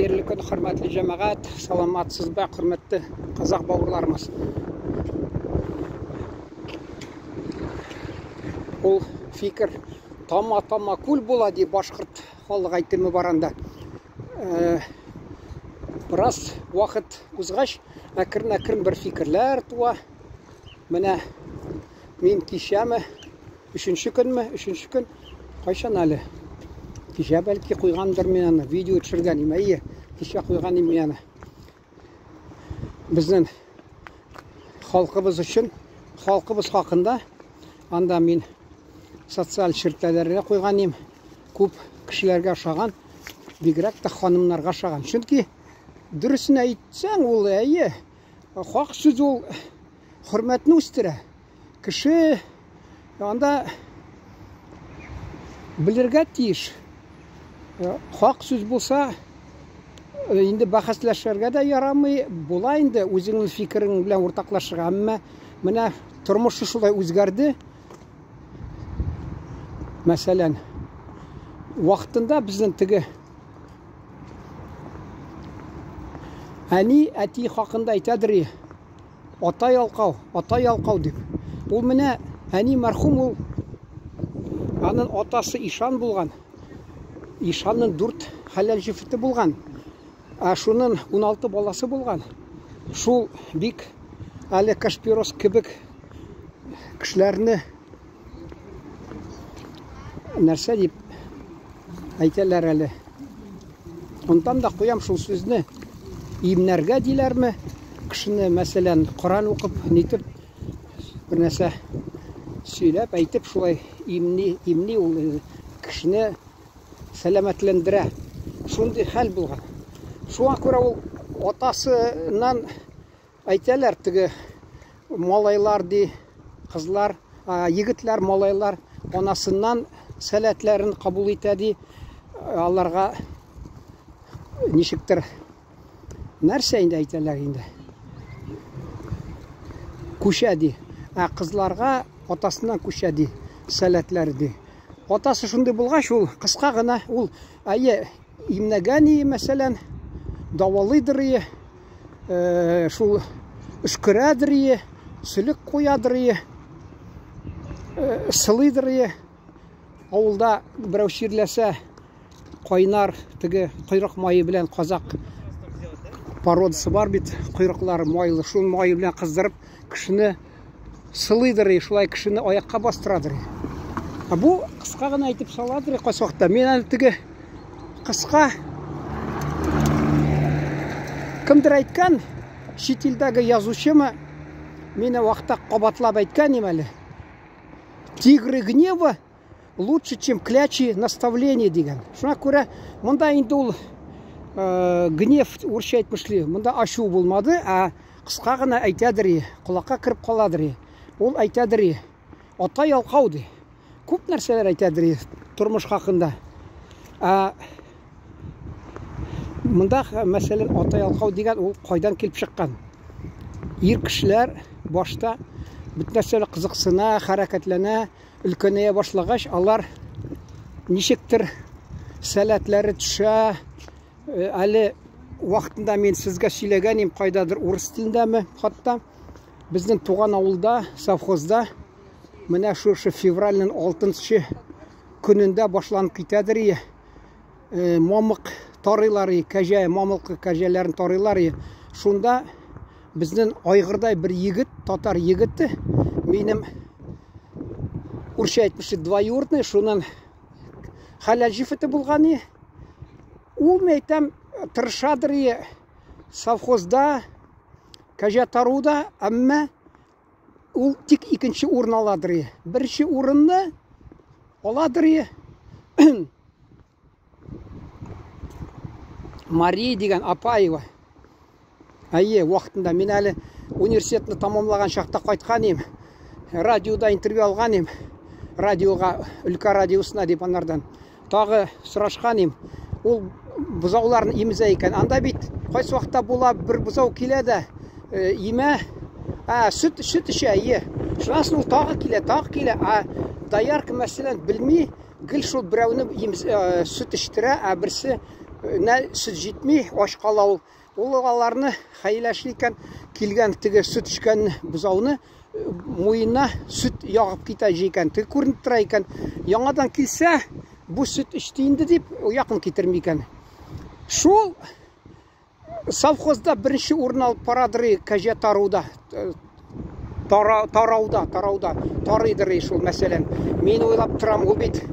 Хәерле көн, хөрмәтле җәмәгать, саламатсызбы, хөрмәтле казах бауырларымыз. Ул фикер тама-тама күл була ди башкорт халык әйтеме бар анда. Э, бераз вакыт узгач, әкрен-әкрен бер фикерләр туа. Менә мин кичәме, өченче көнме, өченче көн, кайчан әле? Кичә бәлки куйгандыр мин аны, видео төшергән идем, әйе, кичә куйган идем мин аны. Безнең халкыбыз өчен, халкыбыз хакында анда мин социаль челтәрләргә куйган идем. Күп кешеләргә ошаган, бигрәк тә ханымнарга ошаган. Чөнки дөресен әйтсәң, ул әйе, хак сүз ул хөрмәтне үстерә. Кеше анда белергә тиеш. Э, хак сүз булса, э, инде бәхәсләшергә дә ярамый, була инде үзеңнең фикерең белән уртаклашырга. Әмма менә тормыш шулай үзгәрде. Мәсәлән, вакытында безнең теге әни, әти хакында әйтәдер, Ата ялкау, ата ялкау дип. Ул менә әни мәрхүм ул аның атасы ишан булган. Ишанның дүрт хәләл җефете булган. Ә шунын 16 баласы булган. Шул бик әле Кашпирос кебек кешеләрне нәрсә дип әйтәләр әле. Онтам да куям шул сүзне. Имнәргә диләрме? Кешене, мәсәлән, Коран укып, нитеп бер нәрсә сөйләп, әйтеп шулай имни, имни ул э, кешене сәламәтләндерә. Шундый хәл булган. Шуңа күрә ул атасыннан Әйтәләр теге малайлар ди, кызлар, егетләр, малайлар анасыннан сәләтләрен кабул итә ди. Аларга ничектер нәрсә инде әйтәләр инде. Күчә ди. Ә кызларга атасыннан күчә ди сәләтләр ди. Атасы шундый булгач, ул кыска гына ул әйе имнәгән ие, мәсәлән, давалыйдыр ие. Э, шул өшкерәдер ие, сөлек куядыр ие, э, сылыйдыр ие. Авылда берәү чирләсә, кайнар теге койрык мае белән казак породасы бар бит, койрыклары майлы, шул мае белән кыздырып кешене сылыйдыр, шулай кешене аякка бастырадыр. Ә бу кыска гына әйтеп саладыр кайсы вакытта. Мин әле теге кыска кемдер әйткән, чит илдәге язучымы, мин вакытта кабатлап әйткән идем әле. Тигры гнева лучше, чем клячи наставление дигән. Шуңа күрә монда инде ул э, гнев урысча әйтмешли, монда ачу булмады, ә кыска гына әйтәдер, колакка кереп каладыр. Ул әйтәдер, ата ялкау ди. Күп нәрсәләр әйтәдер тормыш хакында. Ә монда мәсәлән ата ялкау дигән ул кайдан килеп чыккан? Ир кешеләр башта бөтен нәрсәгә кызыксына, хәрәкәтләнә, Өлкәнәя башлагач, алар ничектер сәләтләре төшә. Э, әле вакытында мин сезгә сөйләгән идем, кайдадыр урыс телендәме хатта. Безнең туган авылда, совхозда менә шушы февральнең 6 көнендә башланып китәдер. Э, мамык тарыйлар, кәҗә, мамык кәҗәләрен тарыйлар. Шунда Безнең айгырдай бер егет, татар егете, минем урысча әйтмешли двоюродный, шуннан хәләл җефете булган и. Ул, мин әйтәм, тырышадыр и совхозда, кәҗә таруда, әмма ул тик икенче урын аладыр и. Беренче урынны аладыр и. Мария дигән Апаева. Әйе, вакытында мин әле университетны тамамлаган чакта кайткан идем. Радиода интервью алган идем. Радиога, өлкә радиосына дип анардан. Тагы сорашкан идем. Ул бозауларны имезә икән. Анда бит кайсы вакытта була бер бозау килә дә э, имә, ә, сөт, сөт эчә, әйе. Шуннан соң ул тагы килә, тагы килә. Ә доярка, мәсәлән, белми, Гел шул берәүне сөт эчтерә, ә берсе нә сөт җитми, ач кала ул. Ул аларны хәйләшли икән, килгән теге сөт эчкән бозауны муенына сөт ягып китә икән. Теге күренеп тора икән. Яңадан килсә, бу сөт эчте инде дип, якын китерми икән. Шул совхозда беренче урын алып барадыр кәҗә таруда. Тарауда, тарауда, тарыйдыр шул мәсәлән. Мин уйлап торам, ул бит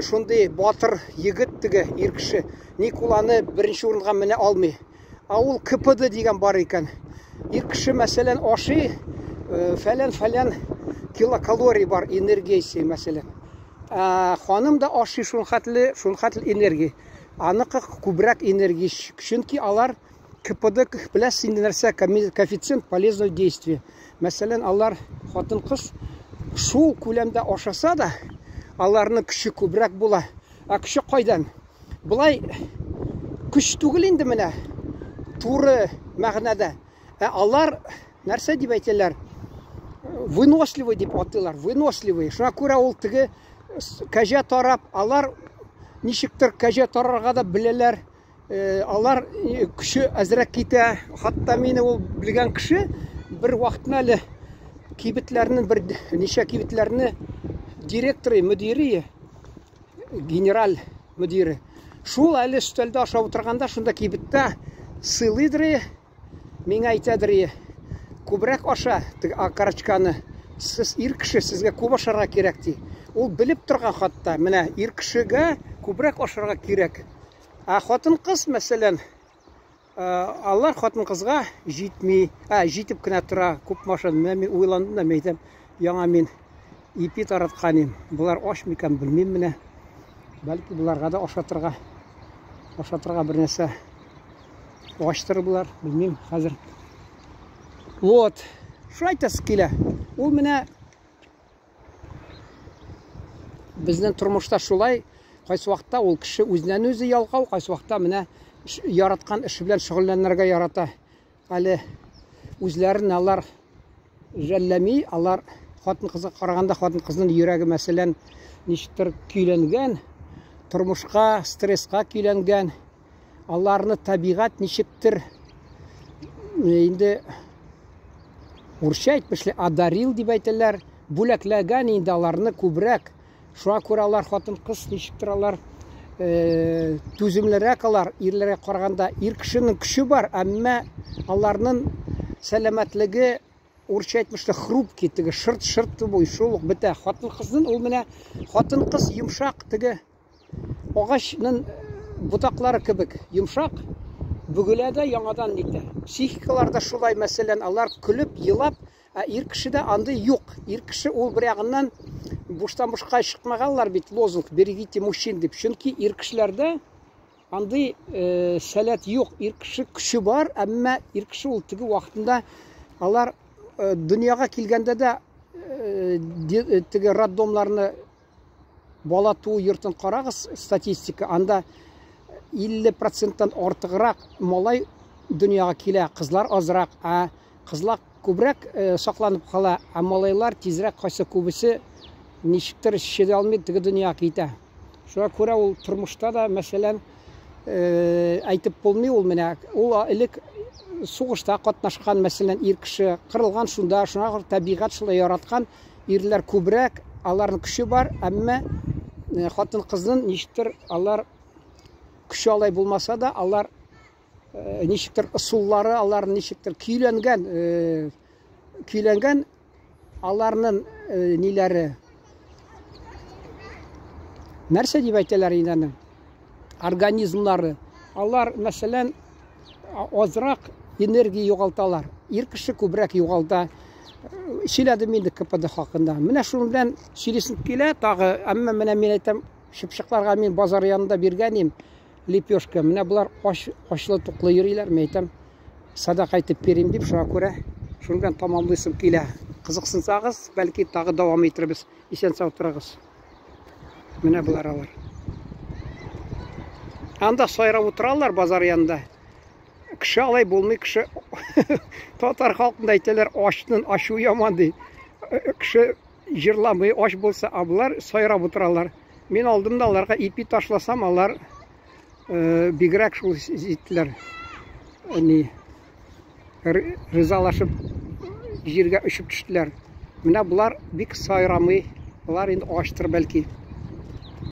шундый батыр егет теге ир кеше. Ник ул аны беренче урынга менә алмый? Ә ул КПД дигән бар икән. Ир кеше мәсәлән ашый, фәлән-фәлән килокалорий бар энергиясе мәсәлән. Ә ханым да ашый шул хәтле, шул хәтле энергия. Аныкы күбрәк энергия, чөнки алар КПД беләсез инде нәрсә, коэффициент полезного действия. Мәсәлән, алар хатын-кыз шул күләмдә ашаса да, аларның көче күбрәк була. Ә көче кайдан? Болай көч түгел инде менә туры мәгънәдә. Ә алар нәрсә дип әйтәләр? Выносливый дип атыйлар, выносливый. Шуңа күрә ул теге кәҗә тарап, алар ничектер кәҗә тарарга да беләләр. Алар көче әзрәк китә. Хатта мине ул белгән кеше бер вакытны әле кибетләрнең бер ничә кибетләрне директоры, мөдире, генераль мөдире. Шул әле өстәлдә ашап утырганда, шунда кибеттә сыйлыйдыр, миңа әйтәдер, күбрәк аша теге окорочканы. Сез ир кеше, сезгә күп ашарга кирәк ди. Ул белеп торган хатта, менә ир кешегә күбрәк ашарга кирәк. Ә хатын-кыз, мәсәлән, алар хатын-кызга җитми, ә җитеп кенә тора, күп машина. Менә мин уйландым да, әйтәм, яңа мин ипи тараткан идем. Болар ач микән, белмим менә. Бәлки боларга да ашатырга, ашатырга бер нәрсә ачтыр болар, белмим хәзер. Вот, шулай әйтәсе килә. Ул менә безнең тормышта шулай, кайсы вакытта ул кеше үзеннән үзе ялкау, кайсы вакытта менә яраткан эше белән шөгыльләнергә ярата. Әле үзләрен алар жәлләми, алар хатын-кызга караганда хатын-кызның йөрәге, мәсәлән, ничектер көйләнгән, тормышка, стресска көйләнгән. Аларны табигать ничектер инде урысча әйтмешли одарил дип әйтәләр, бүләкләгән инде аларны күбрәк. Шуңа күрә алар хатын-кыз ничектер алар түземлерәк алар ирләргә караганда. Ир кешенең көче бар, әмма аларның сәламәтлеге урысча әйтмешли хрупкий, теге шырт-шырт буй, шул ук бетә. Хатын-кызның ул менә хатын-кыз йомшак теге агачның ботаклары кебек йомшак, бөгелә дә яңадан нитә. Психикалар да шулай, мәсәлән, алар көлеп, елап, ә ир кешедә андый юк. Ир кеше ул бер ягыннан буштан бушка чыкмаганлар бит лозунг «Берегите мужчин» дип. Чөнки ир кешеләрдә андый сәләт юк. Ир кеше көче бар, әмма ир кеше ул теге вакытында алар дөньяга килгәндә дә теге роддомларны бала туу йортын карагыз, статистика, анда 50%-тан артыграк малай дөньяга килә, кызлар азрак, ә кызлар күбрәк сакланып кала, ә малайлар тизрәк кайсы күбесе ничектер чыдый алмый теге дөньяга китә. Шуңа күрә ул тормышта да, мәсәлән, әйтеп булмый ул менә, ул элек сугышта катнашкан, мәсәлән, ир кеше кырылган шунда, шуңа күрә табигать шулай яраткан, ирләр күбрәк, аларның көче бар, әмма хатын-кызның ничектер алар көче алай булмаса да, алар ничектер ысуллары, алар ничектер көйләнгән, көйләнгән аларның ниләре. Нәрсә дип әйтәләр инде аны? Организмнары. Алар, мәсәлән, азрак энергия югалталар. Ир кеше күбрәк югалта. Сөйләдем инде КПД хакында. Менә шуның белән сөйлисем килә тагы, әмма менә мин әйтәм, чыпчыкларга мин базар янында биргән идем лепешка. Менә болар ач, ачлы-туклы йөриләр, мин әйтәм, садака итеп бирим дип, шуңа күрә шуның белән тамамлыйсым килә. Кызыксынсагыз, бәлки тагы дәвам итербез. Исән-сау торыгыз. Менә болар алар. Анда сайрап утыралар базар янында. Кеше алай булмый, кеше татар халкында әйтәләр, ачның ачуы яман ди. Кеше җырламый, ач булса, ә болар сайрап утыралар. Мин алдым да аларга ипи ташласам, алар Бигрәк шул җиттеләр. Ни ризалашып җиргә очып төштеләр. Менә болар бик сайрамый. Болар инде ачтыр бәлки.